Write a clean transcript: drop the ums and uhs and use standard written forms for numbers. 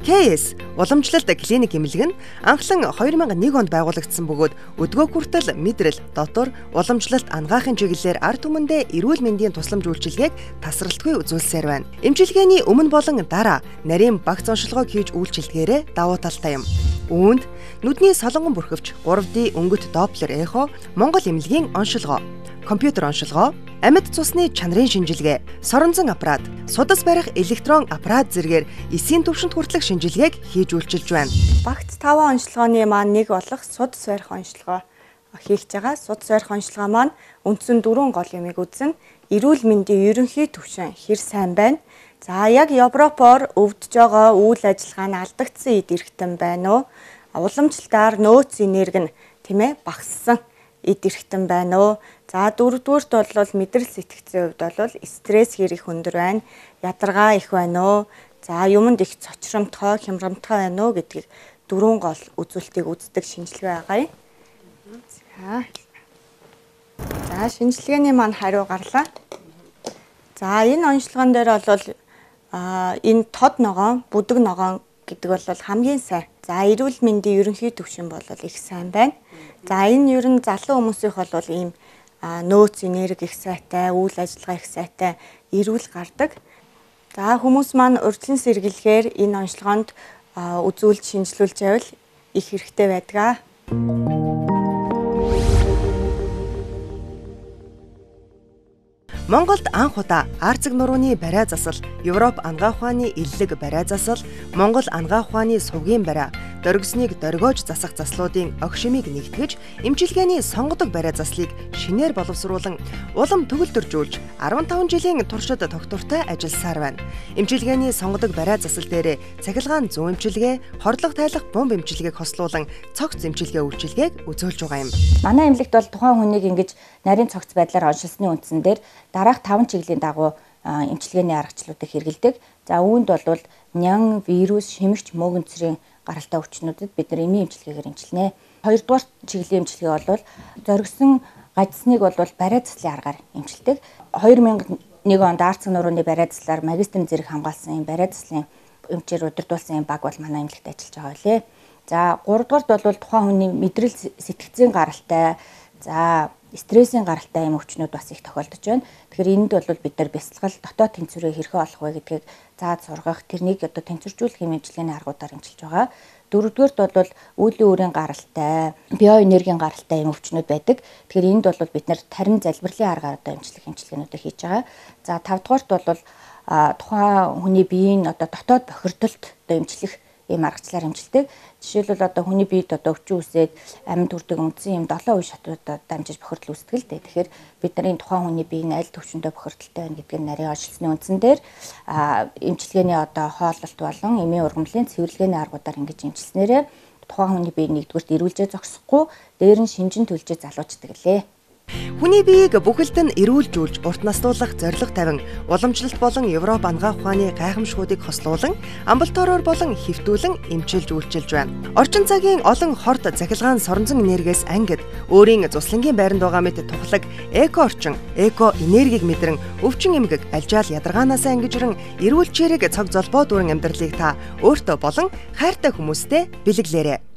KS уламжлалт клиник эмнэлэг нь анхлан 2001 онд байгуулагдсан бөгөөд өдгөө хүртэл мэдрэл, дотор, уламжлалт анагаахын чиглэлээр ард түмэндээ эрүүл мэндийн тусламж үйлчилгээг тасралтгүй үзүүлсээр байна. Эмчилгээний өмнө болон дараа нарийн багц оншилгоог хийж үйлчилдгээрээ давуу талтай юм. Үүнд нүдний солонгон бүрхөвч, 3D өнгөт Доплер эхо, Монгол эмнэлгийн оншилгоо, компьютер оншилгоо, амьд цусны чанарын шинжилгээ, соронзон аппарат, судас барих электрон аппарат зэргээр эсийн түвшинд хүртэлх шинжилгээг хийж үйлчилж байна. Багц 5 оншилгооны маань нэг болох судас барих оншилгоо хийж байгаа. Судас барих оншилгоо маань үндсэн 4 гол юмыг үзнэ. Эрүүл мэндийн ерөнхий түвшин хэр сайн байна? За яг Европоор өвдөж байгаа үйл ажиллагаа нь алдагдсан эд эрхтэн байна уу? Уламжлалтаар нөөц энерги нь тийм багассан эд эрхтэн байна уу? За дөрөвдүгüрт бол мэдрэл сэтгцийн хувьд бол стресс хэр их өндөр байна, ядаргаа их байна уу? За юмд их цочромтгой, хямрамтгой байна уу гэдгийг дөрвөн гол үзүүлэлтийг үздэг шинжилгээ байгаа юм. За шинжилгээний маань хариу гарлаа. За энэ онцлогон дээр бол энэ тод ногоон, бүдэг ногоон гэдэг бол хамгийн сайн. За эрүүл мэндийн ерөнхий түвшин бол их сайн байна. За энэ ер нь залуу хүмүүсийнх бол ийм нөөц энерги их сайтай, үйл ажиллагаа их сайтай эрүүл гардаг. За хүмүүс маань урьдчилан сэргийлэхээр энэ онцлогонд үзүүлж шинжилүүлж байвал их хэрэгтэй байдаг. Монголд анх удаа Арцэг нурууны бариа засал, Европ анагаах ухааны эллэг бариа засал, Монгол анагаах ухааны сувгийн бариа, дөргөснийг дөргиож засах заслуудын огшимыг нэгтгэж, эмчилгээний сонгодог бариа заслыг шинээр боловсруулан улам төгөлдржүүлж 15 жилийн туршид тогтвортой ажилласаар байна. Эмчилгээний сонгодог бариа засал дээрээ цахилгаан зүүн эмчилгээ, хорлого тайлах бомб эмчилгээг хослуулан цогц эмчилгээ үйлчилгээг үзүүлж байгаа юм. Манай эмнэлэгт бол тухайн хүнийг ингэж нарийн цогц байдлаар оншилсны үндсэн дээр дараах 5 чиглэлийн дагуу эмчилгээний аргачлалуудыг хэрэглэдэг. За үүнд бол нян, вирус, шимэгч, мөөгөнцрийн гаралтай өвчнүүдэд бид нар эмийн эмчилгээгээр эмчилнэ. Хоёрдугаар чиглэлийн эмчилгээ бол зоригсон гадсныг бол бариа заслын аргаар эмчилдэг. 2001 онд Арцэг нурууны бариа заслаар магистрийн зэрэг хамгаалсан юм бариа заслын эмчээр удирдуулсан юм баг бол манай эмнэлэгт ажиллаж байгаа байлээ. За гуравдугаарт бол тухайн хүний мэдрэл сэтгцийн гаралтай, за стрессийн гаралтай юм өвчнүүд бас их тохиолдож байна. Тэгэхээр энд бол бид нар бясалгал дотоод тэнцвэрээ хэрхэн олох вэ гэдгийг зааж сургах, тэрнийг одоо тэнцвэржүүлэх эмчилгээний аргуудаар эмчилж байгаа. Дөрөвдүгээрт бол үйлийн үрийн гаралтай, биоэнергийн гаралтай юм өвчнүүд байдаг. Тэгэхээр энд бол бид нар тарин залбирлын аргаар одоо эмчлэх эмчилгээнүүдийг хийж байгаа. За тавдугаарт бол тухайн хүний биеийн одоо дотоод бохирдолд одоо эмчлэх ийм аргачлалаар эмчилдэг. Жишээлбэл одоо хүний биед одоо өвчин үсээд амин төрдөг үндсэн ийм 7 үе шатуудад дамжиж бохирдол үүсдэг л дээ. Тэгэхээр бид нарын тухайн хүний биеийн аль төвшөндөө бохирдолтой байна гэдгийг нарийн оншилсны үндсэн дээр эмчилгээний одоо хооллолт болон эмийн ургамлын цэвэрлэгээний аргуудаар ингэж эмчилснээрээ тухайн хүний биеийг нэгдүгüрт эрүүлжээ зогсохгүй, дээр нь шинжин төлжөө залуучдаг лээ. Хүний биеийг бүхэлд нь эрүүлжүүлж, урт наслуулах зорилго тавин, уламжлалт болон Европ анагаах ухааны гайхамшгуудыг хослуулан, амбулаториор болон хэвтүүлэн эмчилж үйлчилж байна. Орчин цагийн олон хорт цахилгаан соронзон энергиэс ангид өөрийн цуслангийн байранд байгаа мэт тухлаг эко орчин, эко энергийг мэдрэн өвчин эмгэг, алжаал ядаргаанаас ангижран эрүүл чирэг цог золбоо дүүрэн амьдралыг та өөртөө болон хайртай хүмүүстэй бэлэглээрэй.